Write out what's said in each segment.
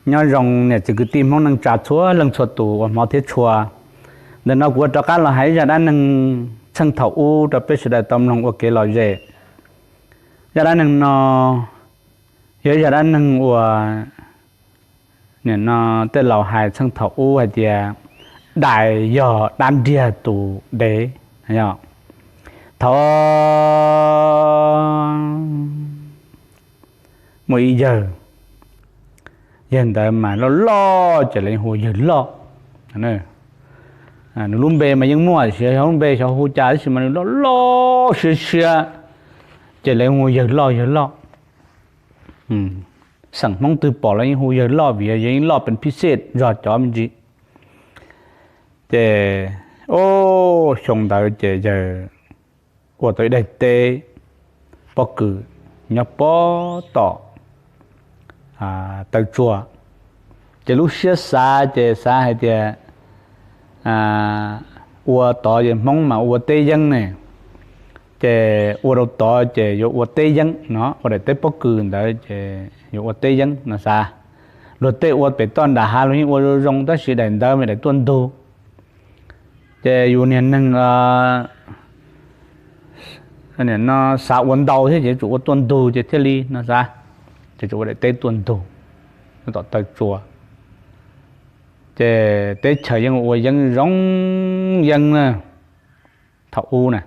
Nyob zoo niam txiv kwv tij Hmoob neej tsa txhua leej txhua tus uas hmov thiab tshua. Ntawm no kuv ua rov qab los hais ib zaj dab neeg txheej thaum ub rau peb sawv daws tau mloog ua kev lom zem. Zaj dab neeg no yog ib zaj dab neeg uas nim no tej laus hais txheej thaum ub hais tias dais yog dab nriag tus dev. Thaum muaj ib yawg, yawg ntawd mas loj loj ces lawv yeej hu ua yawg loj. Nws lub npe mas yeej muaj, xyov lub npe xyov hu cas tab sis mas nws loj loj siab siab, ces lawv hu ua yawg loj yawg loj. Xeem Hmoob twg pom los yeej hu yawg loj vim yawg yeej loj pes phib xej zog cov me ntsis. Ces xyoo ntawd ces yawg ua tau ib daim teb pob kws nyob pob tom taw tsua. Ces lub siab xav ces xav hais tias ua tod ces Hmoob mas ua teb yeeb ne, ces ua rau tod ces yuav ua teb yeeb no, ua daim teb pob kws ntawd ces yuav ua teb yeeb no xav. Luag tej ua pem toj nram hav luag yeej ua zoo zoo tab sis daim ntawd mas daim tuaj ntug. Ces yus niag neeg no xav ua ntau thiab ces yuav tsum ua tuaj ntug ces thiaj li no xav, ces tsum ua daim teb tuaj ntug tom taw tsua. Ces teb chaws yeej ua yeeb zoo yeeb na, thaum ub na.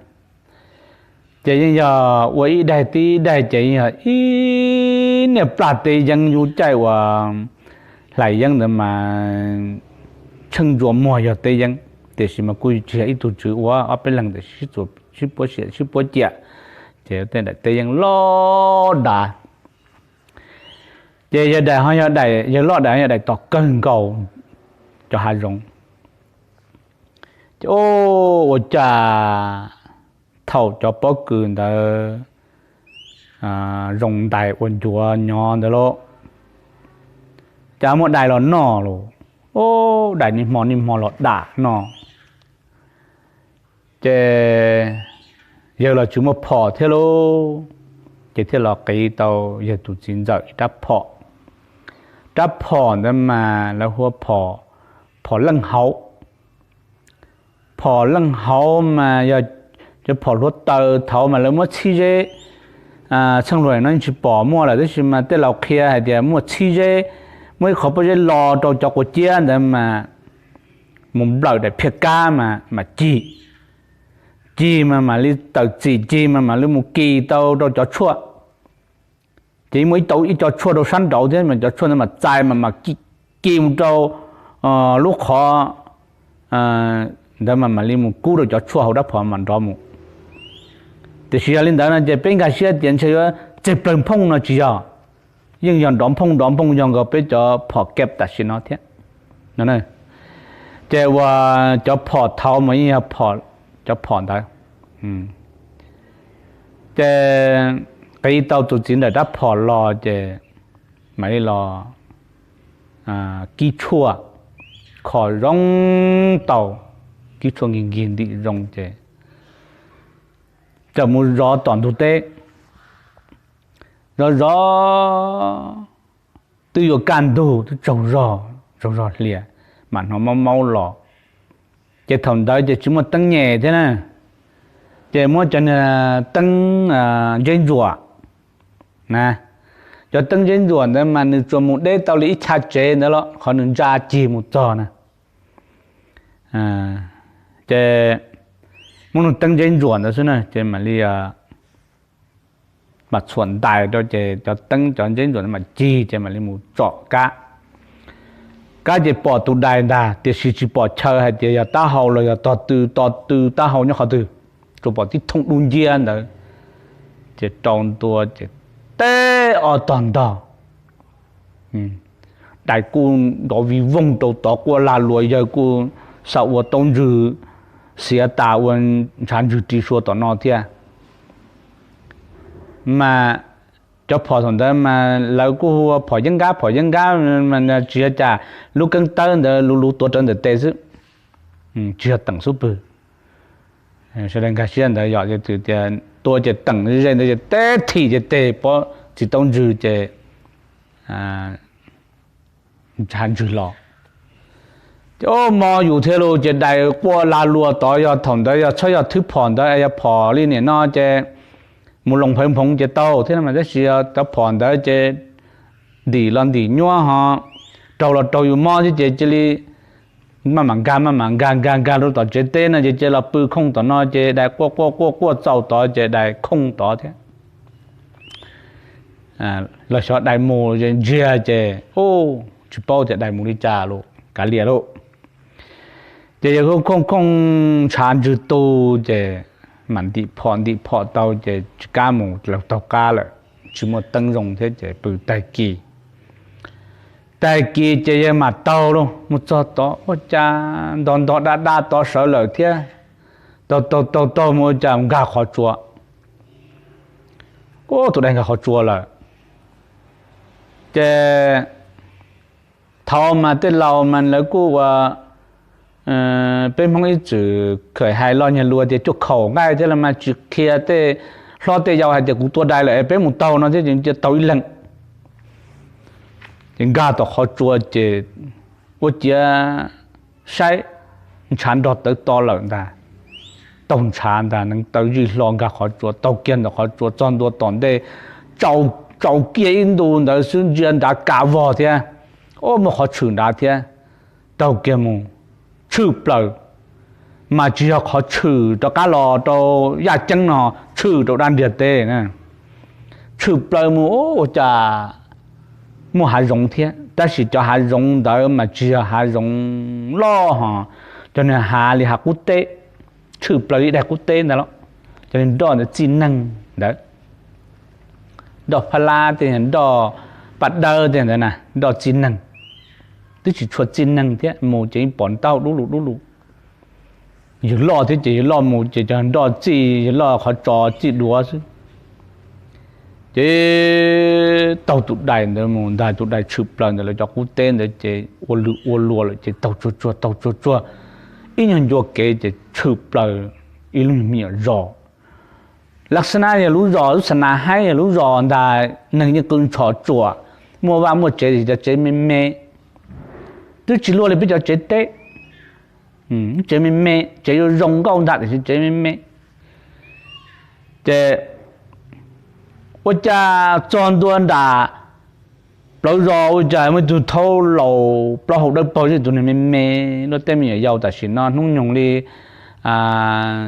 Ces yeej yog ua ib daig tib ib daig ces yeej yog ib niag plaj teb yeeb, yub caij uas hlais yeeb ntawd mas tsheej ntsuas muag yog teb yeeb, tiam sis mas kuj tsis yog ib tug tswv ua, ob peb leeg tiam sis sib puab xiam sib puab ciam, ces tej daim teb yeeb loj dav. Ces yawg daim ho yog daim, yawg loj daim ho yog daim tom kawg nkaus cov hav zoov. Ces ua cas thaum cov pob kws ntawd zoo ntais ua ncuav nyob ntawd lauj, cas muaj dais los noj lauj, ua dais niaj hmo niaj hmo los dam noj. Ces yawg los tsis muaj phom thiab lauj, ces thiaj los qiv tau yawg tus txiv ntxawm ib rab phom. Rab phom ntawd mas lawv hu ua phom, phom leej hauv. Phom leej hauv mas yog cov phom hluav taws thaud mas lawv muab txhib zeb, txheej luag no yeej tsis pom muaj lawm tab sis mas tej laus qhia hais tias muaj txhib zeb, muaj ib qho pob zeb lo rau cov quav ciab ntawd mas mus nplawm daim phiaj kab mas mam cig, cig mas mam li tawm txim cig mas mam li mus kis tau rau cov tshuaj. Ces muaj ib tau ib co tshuaj rau sab nraud thiab mas cov tshuaj ntawd mam txais mas mam kis mus rau lub qhov ntawd mas mam li mus kub rau cov tshuaj hauv rab phom mam nrov mus. Tiam sis yog li ntawd no ces peb nkag siab tias ntshe yuav tseg plawg nphooj no tsis yog, yeej yog nrov nphooj nrov nphooj yog nkaus peb cov phom keb tam sim no thiab. Ces uas cov phom thaud mas yeej yog cov phom ntawd. Ces qiv tau tus txiv ntxawm rab phom los ces mam li los kib tshuaj, kho zoo tau, kib tshuaj nkig nkig ntim zoo ces txawm mus zov tom ntug teb. Zov zov twb yuav kaj ntug twb tsaug zog, tsaug zog hlias, mam hnov maub maub los. Ces thaum ntawd ces tsis muaj teeb nyem thiab na, ces muab cov niag teeb ntseb ntsuam na, cov teeb ntseb ntsuam ntawd mas nws tsuas mus deb tau li ib chav tsev ntawd los qhov nws ntsa cig mus txog na. Ces muab nug teeb ntseb ntsuam ntawd xwb na ces mam li mam txhuam ntais rau ces cov teeb cov ntseb ntsuam mam cig ces mam li mus tsom kab. Kab ces pom tus dais ntag tiam sis tsis pom chaw hais tias yog taub hau los yog tog tw, tog tw taub hau nyob qhov twg, tsuas pom tib thooj dub nciab ntawd. Ces rau ntua ces teb ob tog ntog, dais kuj nrov vij voog rau tod, quaj lag luam, yawg kuj xav ua taub ntswg xiav tas ua ntshav ntswg ri sua tom no thiab. Mas cov phom thaum ntawd mas lawv kuj hu ua phom yeeb nkab, phom yeeb nkab mas tsis yog cas, lub keeb tawb ntawd luv luv tuav rawv ntawm tes xwb, tsis yog teem xub pwg. Sawv daws nkag siab ntawd yom, ces tias tua ces teem ze ntawd ces teb thim ces tes pob txiv taub ntswg ces ntshav ntswg los. Ces ua mob yus thiab lauj, ces dais quaj lag luas tod, yog thaum ntawd yog txhob yog thwb phom ntawd, yog phom li nim no ces mus loos phawv nphoov ces tau thiab mas, tab sis yog cov phom ntawd ces ntim los ntim nyuab ho, raug los raug yus mob thiab ces cia li maj mam nkag maj mam nkag nkag nkag rau tom tsev teb no ces cia li los pw khooj tom no ces dais quaj quaj quaj quaj txaus tod ces dais khooj tod thiab. Los xyov dais mus ntsiag ces tsis paub tias dais mus li cas lawm, kav liam lauj. Ces yawg khooj khooj ntshav ntswg tu ces mam ntim phom ntim phom tau ces tsis kam mus taug qab lawm, tsis muaj teeb zoo thiab ces pw tag kis. Tag kis ces yawg mam taug lauj, mus txog tod ua cas ntog ntog da da tod sawv lawm thiab. Taug taug taug taug mus ua cas nkag qhov tsua. Ua tus dais nkag qhov tsua lawm. Ces thaum mas tej laus mas lawv kuj ua, peb Hmoob ib txwm khawm hais lo nyuag lus tias cuaj khaum nqaij thiab los mas tsis qhia tej hlob tej yau hais tias kuv tua dais lawm es peb mus taug no thiab ces cia taug ib leeg. Ces nkag tom qhov tsua ces ua ciav saib ntshav nrog tawv to lawm ntag. Taug ntshav ntag, neev taw zij hlo nkag qhov tsua, taug kiag ntawm qhov tsua txog ntua tom ntej, tsaus kiag ib ntu ntawd xwb ntsia nrad kav vog thiab. Ua muaj qhov tshwm nrad thiab. Taug kiag mus, tshwm plaws, mas tsis yog qhov tshwm rov qab los rau yaj ceeb no, tshwm rau dab ntiag teb. Tshwm plaws mus ua cas muaj hav zoov thiab, tab sis cov hav zoov ntawd mas tsis yog hav zoov loj ho, cov niag hav li hav qub teb, tshwm plaws li daim qub teb ntawd los, cov niag nroj ntawd txij neeg ntawd, nroj phab lab tej, nroj paj dawb tej ntawd na, nroj txij neeg, twb tsis tshua txij neeg thiab, mus ces yeej pom taub hau dub lug dub lug. Yawg loj thiab ces yawg loj mus ces cov nroj txij, yawg loj qhov tso txij duav xwb. Ces taug tus dais ntawd mus ntag, tus dais tshwm plaws ntawm lawv cov qub teb ntawd ces ua lwm ua luas lawm ces taug tsuag tsuag taug tsuag tsuag ib nyuag ncua kev ces tshwm plaws ib lub me nyuam zos. Lav xab nab yog lub zos, lub xab nab haib yog lub zos ntag, neeg yeej qw ntshov tsuam, muaj vaj muaj tsev, cov tsev me me, twb tsis luaj li peb cov tsev teb. Tsev me me, tsev yuav zoo nkauj ntag tiam sis tsev me me. Ces ua cas txog ntua nram plawv zos ua cas muaj ib tug thaub laus plaub hau dawb paug, ib tug niag me me, luaj tej me nyuam yaus tam sim no hnub nyoog li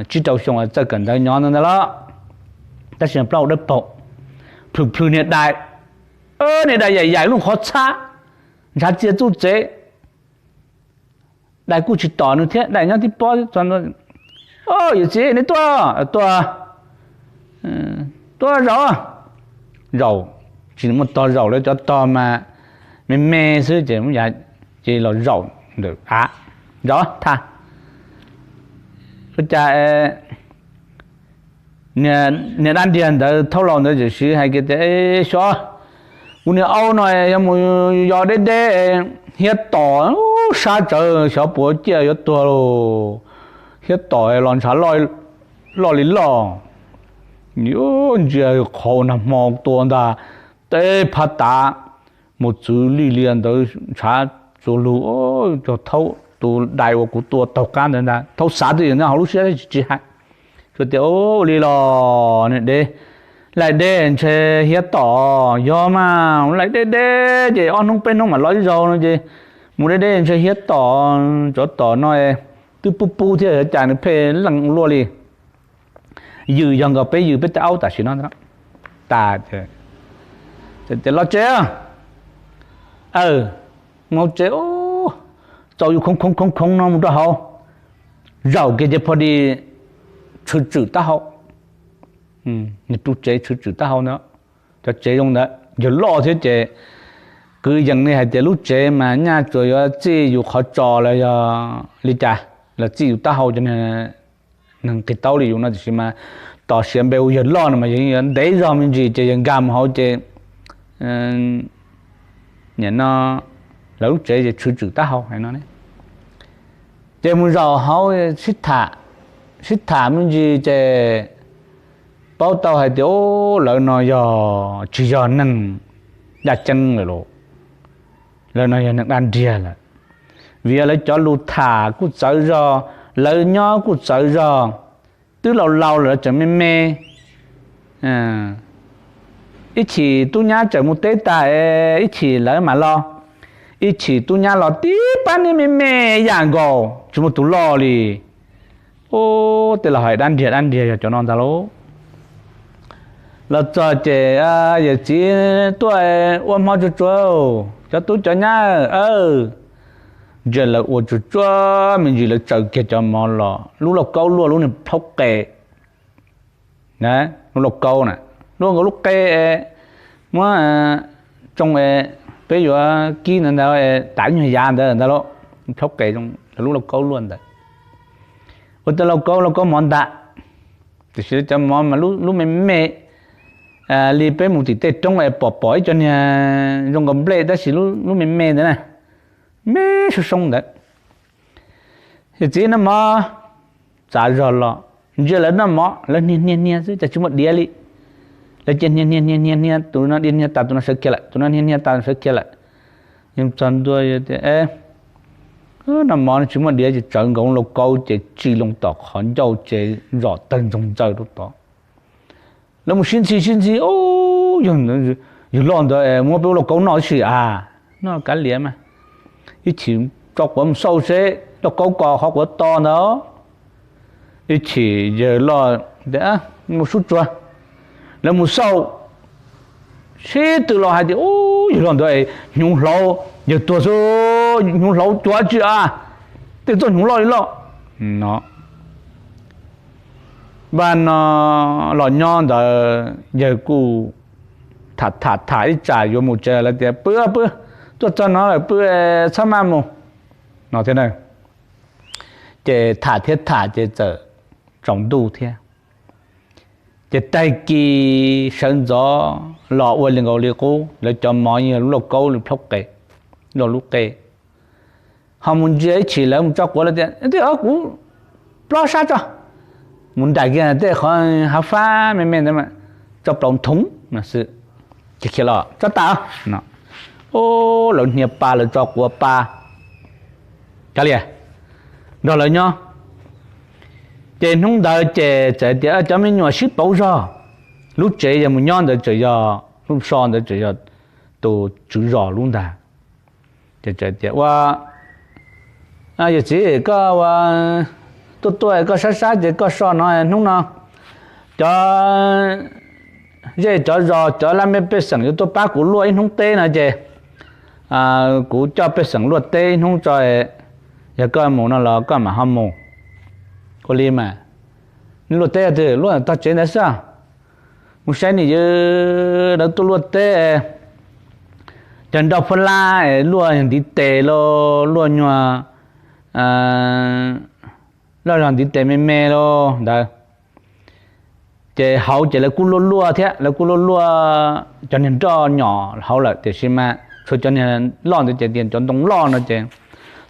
tsib rau xyoo txawj kawm ntawv nyob ntawd ntag los, tab sis plaub hau dawb paug, plhws plhws niag dais, niag dais yaim yaim lub qhov txhab, ntshav txia txuj txev. Dais kuj tsis tom nws thiab, dais nyob tib pob. Yawm txiv, nej tuaj, tuaj, tuaj zaum, zaum, tsis muaj tog zaum li, cov tog mas me me xwb ces, ces los zaum ntawm av, zaum tham. Ua cas niag dab ntiag ntawd, thaub laus ntawd txawm siv hais kiag tias, xyov, kuv niag aub no yog mus yos deb deb hiab tom sab tsawv, xyov puas ciaj yuav tuag lauj, hiab tom los ntshav loj li loj. Ntsia qhov uas nag hmo tua ntag, teb phab tav mus txwv lij lias ntawd ntshav txuas lug, cov thaub, tus dais uas kuv tua taug qab ntawd ntag, thaub xav twj ywm nyob hauv lub siab tsis hais. Xyov tias ua li los niag deb, laim deb ntshe hiab tom, yog mas laim deb deb ces ob hnub peb hnub mam los ib zaug no ces mus deb deb ntshe hiab tom, tsov tom no twb pub pub thiab, cas nws pheej leej ua luaj li. Yws yog nkaus peb yws peb tej aub tam sim no tas. Ces los tsev, aw, mus tsev, txaus yus khoov khoov khoov khoov no mus rau hauv, zaum kiag ces pho di tshwm tswm taub hau, nws ru tsev tshwm tswm taub hau ntawd. Cov tsev zoo ntawd yawg loj thiab ces kwv yees li hais tias lub tsev mas nyaj tsuas yuav txij yus qhov tso los yog li cas los txij yus taub hau, cov neeg qis taub li yus no tiam sis mas tos siav npe hu yawg loj no mas yawg yuav ntev zog me ntsis ces yawg nkag mus hauv ces nim no lawv lub tsev ces tshwm tswm taub hau hais no. Ces mus zaum hauv sib tham me ntsis ces paub tau hais tias lawv no yog tsis yog neeg yaj ceeb lawm lauj. Lawv no yog neeg dab nriag lawm, vim lawv cov lus tham kuj txawv zog, lawv nyob kuj txawv zog, twb laus laus lawm tseem me me. Ib chim tub nyab tseem mus teb tag, ib chim lawv mam los, ib chim tub nyab los tib pab niag me me yam nkaus tsis muaj tus loj li. Ub, tej laus hais dab nriag dab nriag yog cov no ntag lauj. Los txog ces, yawm txiv tuaj ua hmo tsuag tsuag, cov tub cov nyab, ntsia lawv ua tsuag tsuag me ntsis lawv tsaws kiag cov mov los lub lauj kaub luaj lub niag plhaub qe. Lub lauj kaub na, luaj nkaus lub qe, muab tsoo, peb yuav kib ntawd ntag, tas ib nyuag yav ntawd ntag lauj, plhaub qe, lub lauj kaub luaj ntawd. Ua tej lauj kaub, lauj kaub mov ntam, tiam sis cov mov mas lub me me li peb mus tim tej roob es pom pom ib co niag zoo nkaus nplej tab sis lub me me ntawd na, me soo soo ntawd. Yawm txiv noj mov, txav zog los ntsia lawv noj mov, lawv hnia hnia hnia xwb cas tsis muaj diav li. Lawv cia hnia hnia hnia hnia hnia, tus no hnia hnia tas tus no sawv kiag lawm, tus no hnia hnia tas sawv kiag lawm. Yog txog ntua tias, noj mov no tsis muaj diav ces tsawv nkaus lauj kaub ces tsis loo tom qhov ncauj ces zom tawg ntsoog ntxaws rau tod. Lawv mus sib ntxhi sib ntxhi, yawg loj ntawd muab peb ua lauj kaub noj ib si a, noj kav liam mas, ib chim tso quav mus xauj seb lauj kaub ko qhov quav to ntawd. Ib chim yawg loj tias mus sub tsuag, lawv mus xauj, sib tw los hais tias, ub, yawg loj ntawd hnyuv hlauv, yawg tuag xwb, hnyuv hlauv cuav tsis a, tej txoj hnyuv loj li loj no. Npaj no los nyob ntawd yawg kuj tham tham tham ib tsam yuav mus tsev lawv tias, pw pw, tuaj txog no lawm pw, txhob maj mus no thiab na. Ces tham thiab tham ces txawm tsaus ntuj thiab. Ces tag kis sawv ntxov los ua li nkaus li qub, lawv cov mov yeej yog lub lauj kaub li plhaub qe, luaj lub qe. Ho mus ntsia ib chim lawv mus tso quav lawv tias, kuv plob sab tso, mus nraim kiag tej qhov hav fab me me ntawd, tso plaus nthoo no xwb, khiav khiav los tso tas no. Ub, lawv hnia pa lawv tso quav pa, kav liam, nrog lawv nyob. Ces hnub ntawd ces txawm tias cov me nyuam sib pauv zog, lub tsev yog mus nyob ntawd tseem yog lub so ntawd tseem yog tus tswv zos lub ntag. Ces txawm tias ua, yawm txiv koj ua, tuaj tuaj koj sab sab ces koj so no hnub no cov zej cov zos cov laj mej pej xeem yuav tuaj pab kuv luaj ib hnub teb no ces kuv coj pej xeem luaj teb ib hnub tso, yog koj mus no los koj mam ho mus. Ua li mas, nej luaj teb twg? Luaj tog tsev ntawd xwb. Mus saib nim yog lawv tuaj luaj teb, cov nroj phab lab luaj ntiv tes los luaj nyuag, loj zog ntiv tes me me los ntawd. Ces hauv ces lawv kuj luaj luaj thiab, lawv kuj luaj luaj cov niag nroj nyom hauv lawm tiam sis mas tshuav cov niag loj ntawd ces tias cov ntoo loj no ces,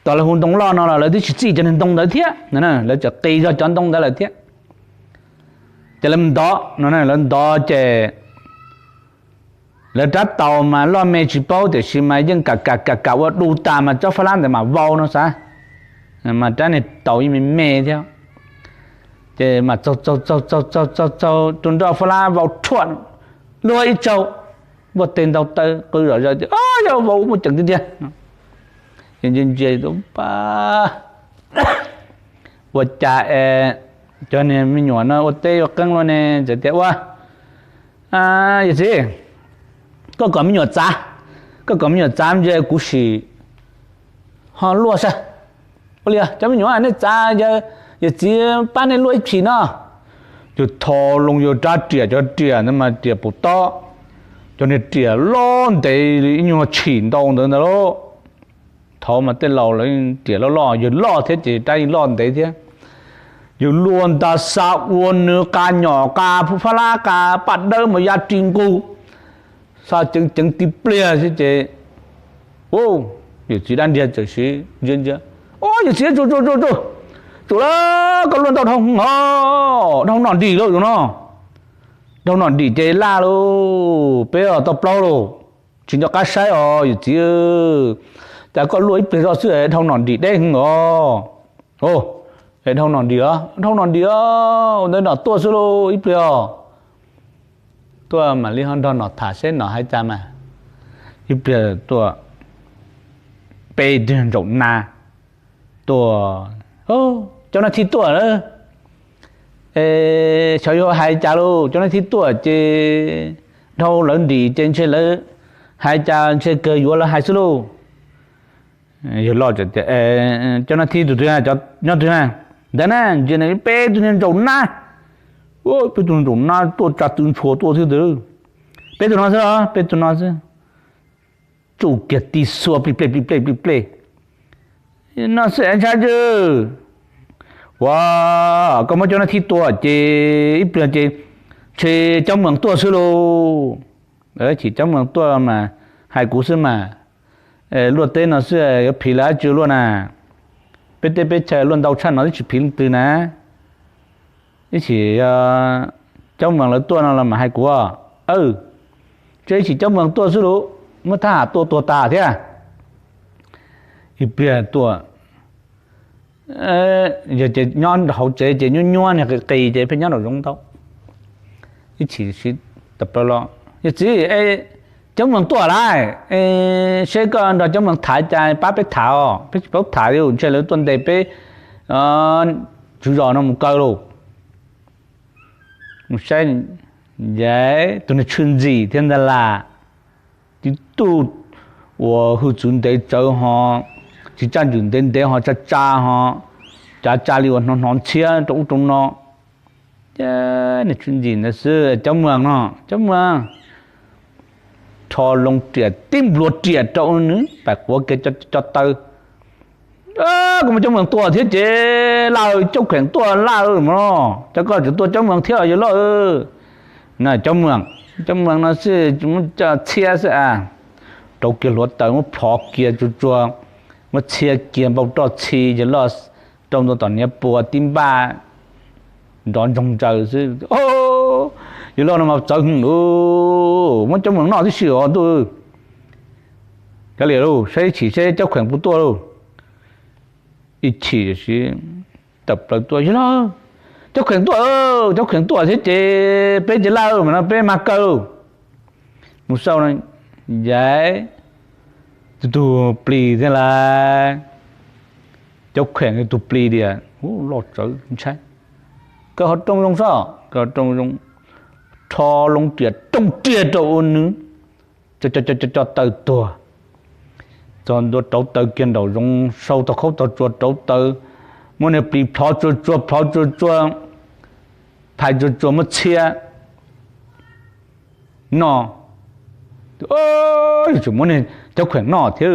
tos lawv hu ntoo loj no los lawv twb tsis txij cov niag ntoo ntawd thiab, lawv tseem qis zog cov ntoo ntawd lawm thiab. Ces lawv ntov no, lawv ntov ces lawv rab taus mas loj me tsis paub tiam sis mas yeej kam kam kam kam ua du tas mas tsob phab lab ntawd mam vau no xav, mas rab niag taus yeej me me thiab. Ces mas txaug txaug txaug txaug txaug txaug tus nroj phab lab vau rhuaj, luag ib tsaug, npuaj teg ntaug taw qw zom zaws tias, yog vau muaj ceem tiag tiag. Ces ntsia ntsia, ua cas es cov niag me nyuam no ua teb ua qeeb luaj ne? Txawm tias ua, yawm txiv, koj kom me nyuam txav, koj kom me nyuam txav ntsia kuv sim ho luaj saib. Ua li cov me nyuam nej txav, yawm txiv pab nej luaj ib chim no. Yawg tho loo yawg rab riam, cov riam ntawd mas riam pus tob, cov niag riam loj ntev li ib nyuag tshim ntau ntawd ntag lauj. Thaud mas tej laus lawv riam loj loj, yawg loj thiab ces rab yeej loj ntev thiab. Yawg luaj nta xa ua nws qa nyom qa phab lab qa paj dawb mus ya ri nqug, xa ceev ceev tib pliag xwb ces, yawm txiv dab ntiag txawm siv ntsia ntsia, o yawm txiv, tsum tsum tsum tsum, tsum lawm, koj luaj ntau dhau, dhau nom nrim lauj no, dhau nom nrim ces laj lauj, peb tau plaub lauj. Tsis nco qab saib os yawm txiv. Cas koj luaj ib pliag zoj xwb es dhau nom nrim deb heev os. Dhau nom nrim os, dhau nom nrim os, ua ntawd nom tuaj xwb lauj, ib pliag os. Tuaj mam li ho nrog nom tham seb nom hais cas mas. Ib pliag tuaj peb tug ntsaum na tuaj, cov nab thib tuaj lawm. Xyov yuav hais cas lauj, cov nab thib tuaj ces dhau lawv nrim ces ntshe lawv hais cas ntshe kawg yuav lawv hais xwb lauj. Yawg loj tias, cov nab thib tus twg, nyob twg na? Ntawd na, ntsia peb tug niag ntsaum na, peb tug ntsaum na tuaj tsa tw ntshua tuaj thiab ntag. Peb tug no xwb, peb tug no xwb. Tsuj kiag tib xuab plig plej plig plej plig plej. No xwb es ntshai tsawg. Ua, koj muab cov nab thib tua ces ib pliag ces ntshe Cob Mees tuaj xwb lauj. Chim Cob Mees tuaj mas hais kuv xwb mas. Luaj teb no xwb yuav phiv lawv dab tsi luaj na. Peb teb peb chaw luaj ntau tshaj no twb tsis phiv leej twg na. Ib chim Cob Mees lawv tuaj no los mas hais kuv. Aw, ib chim Cob Mees tuaj xwb lauj, muab thab ham tua tuag tas thiab. Ib pliag tuaj, yog ces nyob hauv tsev ces nyuaj nyuaj niag qis qis ces pheej nyob nraum zoov ntau. Ib chim sib tawm plaws los, yawg txiv, Cob Mees tuaj lawm, seb koj nrog Cob Mees tham cas pab peb tham os, peb tsis paub tham li, ntshe lawv tuaj ntes peb tswv zos no mus kaw lauj. Mus saib, yam tus niag tshwj ntxim thiab ntag las, tib tug uas hwj txwv ntev tsawv ho, tsis tsaj ntswm ntev ntev ho tsa tsa ho, cav tsa li uas hnov hnov ntxhiab rau ub rau no. Niag tshwj ntxim ntawd xwb, Cob Mees no, Cob Mees, rho loo riam tib nplua riam rau nws pam quav kiag co taw. Kuv muaj Cob Mees tuaj thiab ces lawm, Cob Kheem tuaj lawm mas no, cas koj tseem tuaj Cob Mees thiab yawg loj? Na Cob Mees, Cob Mees no xwb, muab coj txhiab xwb a. Rauv kiag hluav taws muab plhov kiag tsuag tsuag, muab txhiab kiag npau roj txhi yawg loj rau ntua tom niag pua tib npaj nrov ntsoog ntsaws xwb. Yawg loj no mas txawv hwv lauj, muab Cob Mees noj tib si os ntuj. Kav liam lauj, saib ib chim seb Cob Kheem puas tuaj lauj. Ib chim tawm plaws tuaj, yawg loj, Cob Kheem tuaj, Cob Kheem tuaj thiab ces peb ces lawm mas no peb mag kaw lauj. Mus xauj no, yam tus plis thiab lauj, Cob Kheem tus plis tias, loj tsawv ntshai, kaw qhov rooj zoo sob, kaw qhov rooj zoo, rho loo riam rooj riag rau ua nws, co taw tuag. Txog ntua rauv taws kiag nraum zoov, sau tog khaub tog tsua rauv taws, muab niag plis plhov tsua tsua plhov tsua tsua, phais tsua tsua muab txhiab noj. Yuav tsum muab niag Cob Kheem noj thiab,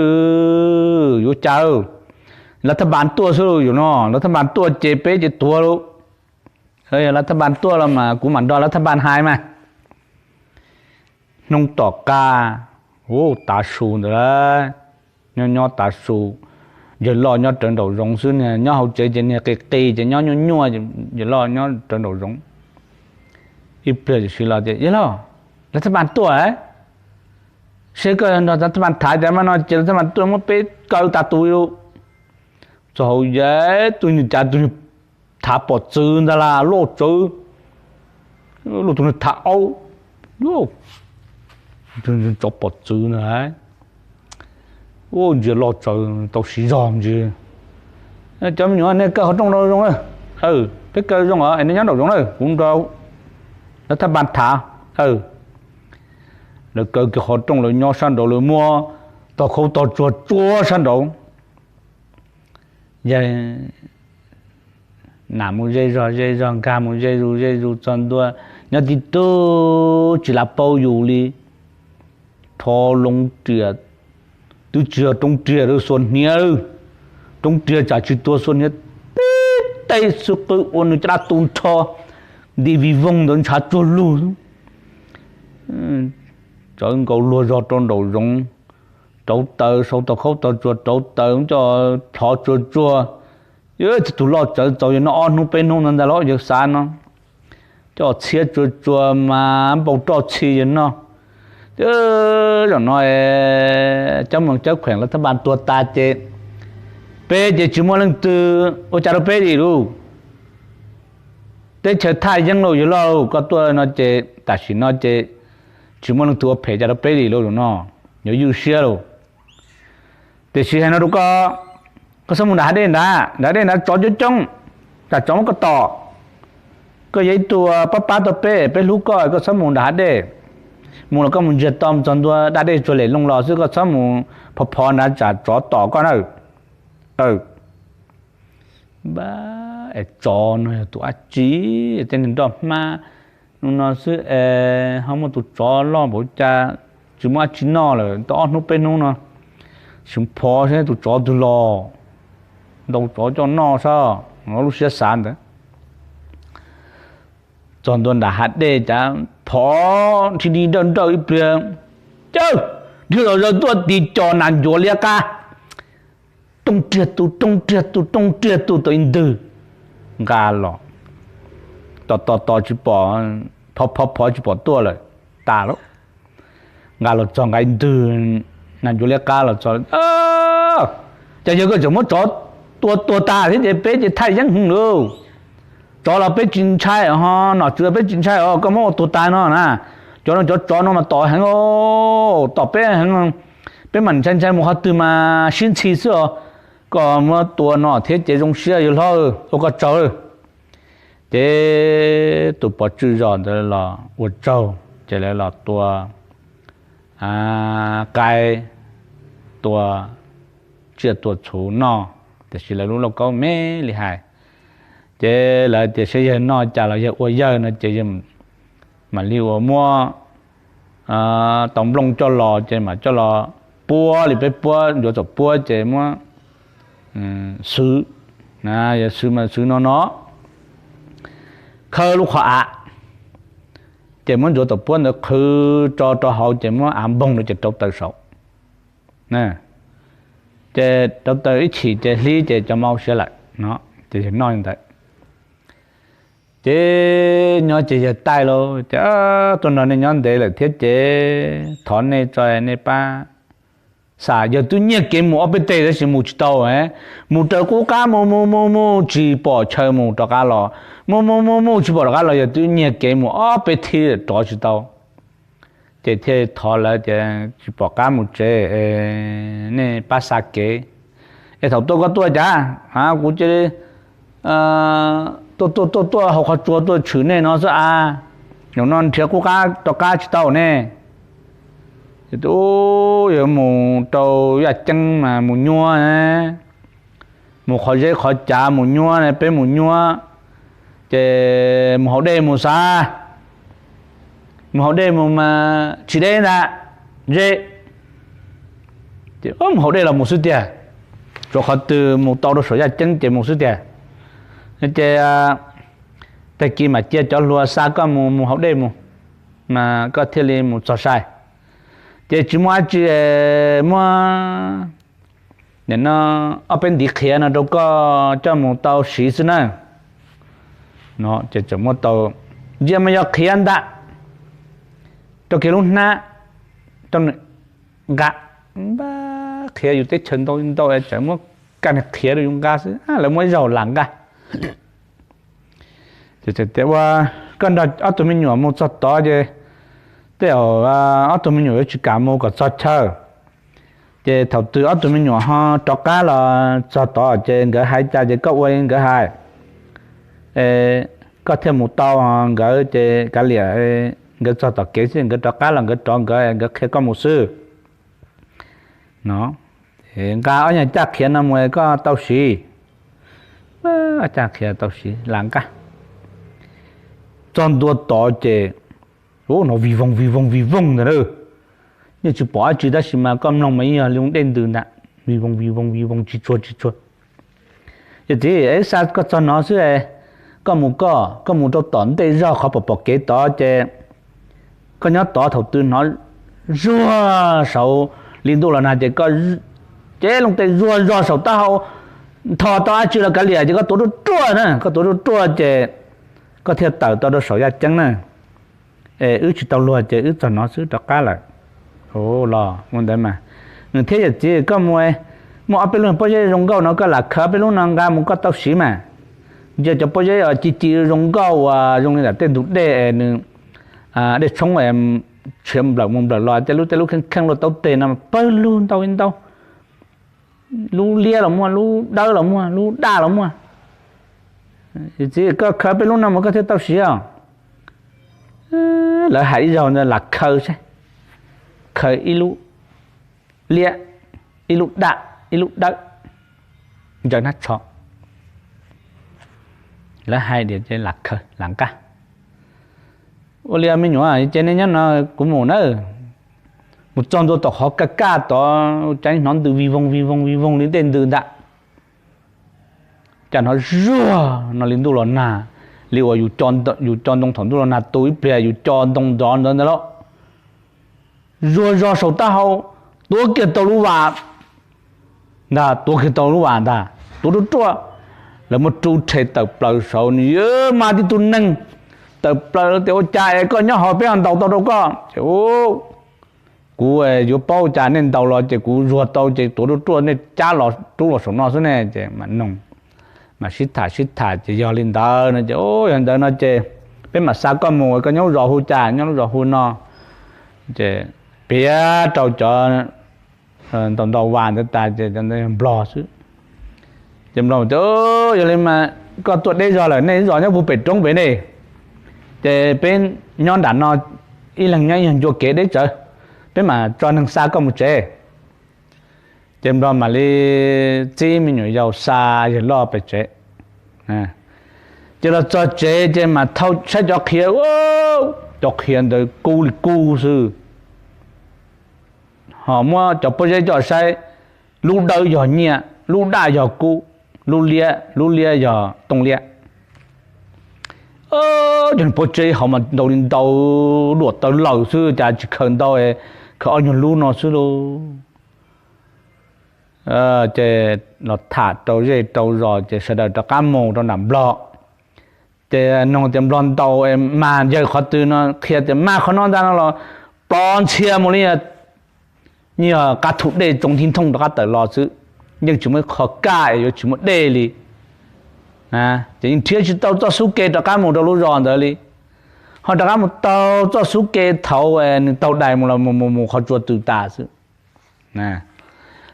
yuav cas, lawv thaj npas tuaj xwb lauj, yus no lawv thaj npas tuaj ces peb ces tuag lauj. Lawv thaj npas tuaj los mas kuv mam nrog lawv thaj npas hais mas. Hnub tom qab, u, tav su ntawd lauj, nyob nyob tav su, yawg loj nyob rawv nraum zoov xwb, nyob hauv tsev ces niag qis qis ces nyob nyuaj nyuaj, yawg loj nyob rawv nraum zoov. Ib pliag tam sim los tias, yawg loj, lawv thaj npas tuaj, seb koj nrog lawv thaj npas tham tas mas no ces lawv thaj npas tuaj muab peb kaw tas tus li lauj. Txog hauv yam tus niag cas tus niag thav pom txwv ntag lauj, loj tsawv, loj tus niag thav aub, tsov pom txwv ntag. Ntsia loj tsawv tau siv zog ntsia. Cov me nyuam, nej kaw qhov rooj zoo zoo, peb kaw zoo os, nej nyob nraum zoov na, kuv nrog lawv thaj npas tham. Lawv kaw kiag qhov rooj, lawv nyob sab nraud, lawv muab tog khaub tog tsuag tsuag sab nraud. Yawg nam mus ze zog ze zog, nkag mus ze zus ze zus txog ntua, nyob tib tug tsis lam paub yus li. Rho loo riam, twb tsis yog roob riam, xuas hniav, roob riam tsam tsis tuag, xuas hniav tib teg xwb qw ua nws caj dab tu nrho, nti vij voog ntawd ntshav tsuag lug. Tsawv nkaus luag zog rau nraum zoov, rauv taws, sau tog khaub tog tsuag rauv taws coj plhov tsuag tsuag. Tus loj tsawv txaus yawg noj ob hnub peb hnub ntawd ntag los yawg xav no, coj txhiab tsuag tsuag mas npau roj txhi yawg noj. Ces zaum no cov moos cov kheem lawv thab npas tuag tas ces peb ces tsis muaj leej twg ua cas rau peb li lauj. Teb chaws thaj yeeb lauj yawg loj, koj tuaj no ces tam sim no ces tsis muaj leej twg ua phem cas rau peb li lauj, zaum no yuav ywj siab lauj. Tiam sis hais no rau koj, koj txhob mus nram hav dej ntag, nram hav dej ntag tsov coob coob, tsam tsov muab koj tom. Koj yog ib tug pab pab tau peb, peb hlub koj, koj txhob mus nram hav dej. Mus los koj mus ntsiag to mus txog ntua da dej tsuag lem looj los xwb, koj txhob mus phov phov nrad tsam tsov tom koj na. Es tsov no yog tus dab tsi, tej neeg nroj hmab no xwb es ho muaj tus tsov loj npaum cas, tsis muaj dab tsi noj lawm tau ob hnub peb hnub no, tsis phov saib tus tsov twg los, ntaus tsov coj noj saib, lub siab xav ntawd. Txog ntua nram hav dej cas phov nrhij nrhij nrawj nrawj ib pliag, cawg, dhia los zaws tuaj tis co nas ncuav liab qab, rooj riag tu rooj riag tu rooj riag tu tau ib ntwg, nqa los tos tos tos tsis pom, phov phov phov tsis pom tuaj lawm, tas lawm. Nqa los txog nqa ib ntwg nas ncuav liab qab los txog, cas yog koj tseem muab tsov tua tuag tas thiab ces peb ces thaj yeeb heev lauj. Tsov los peb tsis ntshai ho nom tswv los peb tsis ntshai os, koj muab ua tuag tas no na. Cov no cov tsov no mas tom heev, tom peb heev, peb mam ntshai ntshai mus qhov twg mas sib ntxhi xwb os. Koj muab tua no thiab ces zoo siab yawg hlob, ua koj tsaug. Ces tus pov tswj zos ntawd los ua tsaug ces lawv los tua qaib, tua tsiaj tua txhu noj, tiam sis lawv lub lauj kaub me li hais. Ces lawv tias saib yawg noj cas los yawg ua yawg no ces yawg mam li ua muab tau nplooj coj los ces mam coj los puab li peb puab ncuav txaum puab ces muab xwb, yog xwb mas xwb no no, khawb lub qhov av, ces muab ncuav txaum puab ntawd qhwv tso rau hauv ces muab av npoog rau ces rauv taws saum, ces rauv taws ib chim ces hlib ces cov mov siav lawm no, ces yawg noj li ntawd. Ces nyob ces yawg taij lauj, ces tuaj nrog nej nyob ntev lawm thiab ces thov nej tso nej pab xa. Yawg twb nyiag kev mus ob peb teg tab sis mus tsis tau, mus raws qub qab mus mus mus mus tsis pom chaw mus rov qab los, mus mus mus mus tsis pom rov qab los, yawg twb nyiag kev mus ob peb teg rov tsis tau. Ces thiaj thov lawv tias tsis pom qab mus tsev, nej pab xa kev es thaum tuaj koj tuaj cas, kuv cia li tuaj tuaj tuaj tuaj hauv qhov tsua tuaj tshwm nej no xwb a, zaum no nrhiav qub qab rov qab tsis tau ne. Ces ub, yuav mus rau yaj ceeb mas mus nyuaj, mus qhov zeb qhov cav mus nyuaj, peb mus nyuaj, ces mus haus dej mus xav, mus haus dej mus mas tsis deb ntag, ze, ces mus haus dej los mus xwb tiag, tsuav qhov twg mus tau rau saum yaj ceeb ces mus xwb tiag. Ces tag kis mam cia cov hluas xa koj mus mus haus dej mus, mas koj thiaj li mus txog sai. Ces tsis muaj dab tsi, muab nim no ob peb ntiv qhiav no rau koj coj mus tau siv xwb na. No ces tseem muab tau, ntsia mas yog qhiav ntag, rau kiag lub hnab, nqa, npab qhiav yus teb chaws ntau ntau es tseem muab kaj niag qhiav rau yus nqa xwb, lawv muab ib zaug lam nqa. Ces tias ua, koj nrog ob tug me nyuam mus txog tod ces tej zaum ob tug me nyuam yuav tsis kam mus kom txog chaw. Ces thaum twg ob tug me nyuam ho rov qab los txog tod ces nkawd hais cas ces koj ua li nkawd hais, koj thiaj mus tau. Nkawd ces kav liam, nkawd txog tom kev xwb, nkawd rov qab los nkawd rov nkawd, nkawd qhia koj mus xwb. No, nqa ob nyuag caj qhiav no mus koj tau siv. Caj qhiav tau siv lam nqa. Txog ntua tod ces, ub, no vij voog vij voog vij voog ntag na. Yeej tsis pom dab tsi tab sis mas koj mloog mas yeej yog li dej ntws ntag, vij voog vij voog vij voog tsis tsuag tsis tsuag. Ces txiv, xa koj txog no xwb, koj mus koj, koj mus rau tom ntej zog qhov pom pom kev tod ces koj nyob tod, thaum twg hnov zuag saud li ntuj los nag ces koj cev loo tej zuag zog saum taub hau, nthos tau dab tsi los kav liam ces koj tuav ruaj ruaj na, koj tuav ruaj ruaj ces koj thiaj tawm tau rau saum yaj ceeb na. Es wb tsis tau luag ces wb txog no xwb rov qab lawm. Los ua ntawd mas, nws thiab yawm txiv koj mus, muaj ob peb lub pob zeb zoo nkauj no koj lam khaws ob peb lub no nqa mus koj tau siv mas. Ntsia cov pob zeb ci ci zoo nkauj uas zoo li ntawm tej ntug dej, nws dej tshoob tshiav nplawm mus nplawm los, tej lub tej lub kheej kheej luaj taub teg no pawg lug ntau ntau. Lub liab los muaj, lub dawb los muaj, lub daj los muaj. Yawm txiv, koj khaws peb lub no mus koj thiaj tau siv os. Lawv hais ib zaug ntawd lam khaws saib, khaws ib lub liab, ib lub daj, ib lub dawb, ntsaws hnab tsho. Lawv hais tias lam khaws lam nqa. Ua li me nyuam, ces nej nyob no, kuv mus na. Mus txog ntua tom qhov kaj kaj tod, cas hnov ntws vij voog vij voog vij voog li dej ntws ntag. Cas hnov zuag no li ntuj los nag, li uas yus co ntoo thaum ntuj los nag tu ib pliag yus co ntoo nrov ntawd ntag lauj. Zuag zog saum taub hau, tuav kiag tau lub vas ntag, tuav kiag tau lub vas ntag, tuav ruaj ruaj. Lawv muab rub rhe tawm plaws saud, nws mas tib tug neeg tawm plaws tias, ua cas es koj nyob hauv, peb ho ntaus tau rau koj? Kuv yuav paub cas, nej ntaus los ces kuv zuag tau ces tuav ruaj ruaj, nej cab los rub los saum no xwb ne. Ces mam noog, mam sib tham sib tham ces yog li ntawd no ces, yog ntawd no ces peb mam xa koj mus, koj nyob lub zos hu cas, nyob lub zos hu no. Ces piav rau cov ntaus ntaus vas ntawd tas ces cov ntawd yog nplog xwb. Ces nplog tias, yog li mas koj tuaj deb zog lawm, nej lub zos nyob puag pem roob pem ne, ces peb nyob nram no, ib leeg nyob ib nyuag ncua kev deb tsawv, peb mam tso neeg xa koj mus tsev. Ces nplog mam li txib me nyuam yaus xa yawg loj pem tsev. Ces los txog tsev ces mam thau saib cov qhia, cov qhia ntawd kub li kub xwb. Ho muab cov pob zeb coj saib, lub dawb yog nyiaj, lub daj yog kub, lub liab, lub liab yog tooj liab. Cov pob zeb hauv mas ntau li ntau, duam taw lawm xwb, cas tsis khaws ntau, khaws ob nyuag lub no xwb lauj. Ces los tham rau zej rau zos ces sawv daws rov qab mus rau nram nplog. Ces noog tias nplog ntaus mas yawg qhov twg no, qhia tias mas qhov no ntag no los, plov ntxhia mus li, yeej yog qab thu dej tsoo nthi nthooj rov qab tawm los xwb, yeej tsis muaj ib qho kaj es yuav tsis muaj dej li. Ces yeej nrhiav tsis tau txoj xub ke rov qab mus rau lub zos ntawd li. Ho rov qab mus taug txoj xub ke thaud nws taug dais mus los mus mus mus qhov tsua tws tas xwb.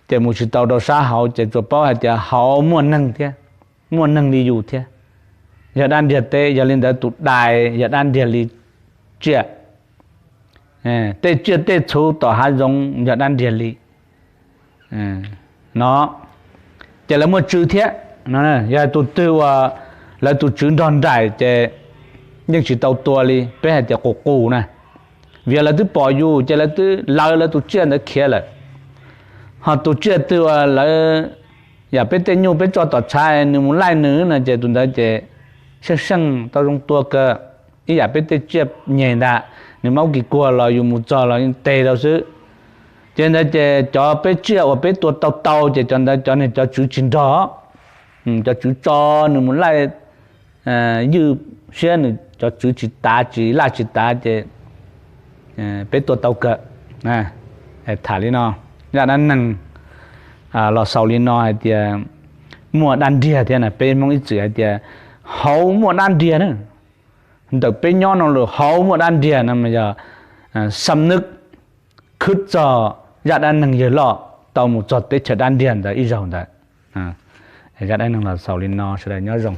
Ces mus tsis tau rau sab hauv ces tsuas paub hais tias hauv muaj neeg thiab, muaj neeg li yus thiab. Yog dab nriag teb, yog li ntawd tus dais yog dab nriag li tsiaj. Tej tsiaj tej txhu tom hav zoov yog dab nriag li no. Ces lawv muaj tswv thiab. Yog tus twg uas lawv tus tswv nrog nraim ces yeej tsis tau tua li, peb hais tias qus qus na. Vim lawv twb pom yus ces lawv twb lawv lawv tus tsiaj ntawd khiav lawm. Ho tus tsiaj twg uas lawv yam peb tej nyuj peb tso tom tshav nws mus laij nws no ces tus ntawd ces seej seej tau zoo tua kawg. Ib yam peb tej tsiaj nyeg ntag, nws maub kis kuag los yus mus txog los yeej teg rau xwb. Ces ntawd ces cov peb tsiaj uas peb tua tau tau ces cov ntawd cov niag cov tswv tsis nrog, cov tswv tso nws mus laij ywj siab, nws cov tswv tsis tav tsis laj tsis tav ces peb tua tau kawg. Tham li no, zaj dab neeg los xaus li no hais tias muaj dab nriag thiab na, peb Hmoob ib txwm hais tias hauv muaj dab nriag na. Ntawm peb nyob no lawm hauv muaj dab nriag no mas yog xab nwb khwb txog zaj dab neeg yawg loj tau mus txog teb chaws dab nriag ntawd ib zaug ntawd. Zaj dab neeg los xaus li no, sawv daws nyob zoo.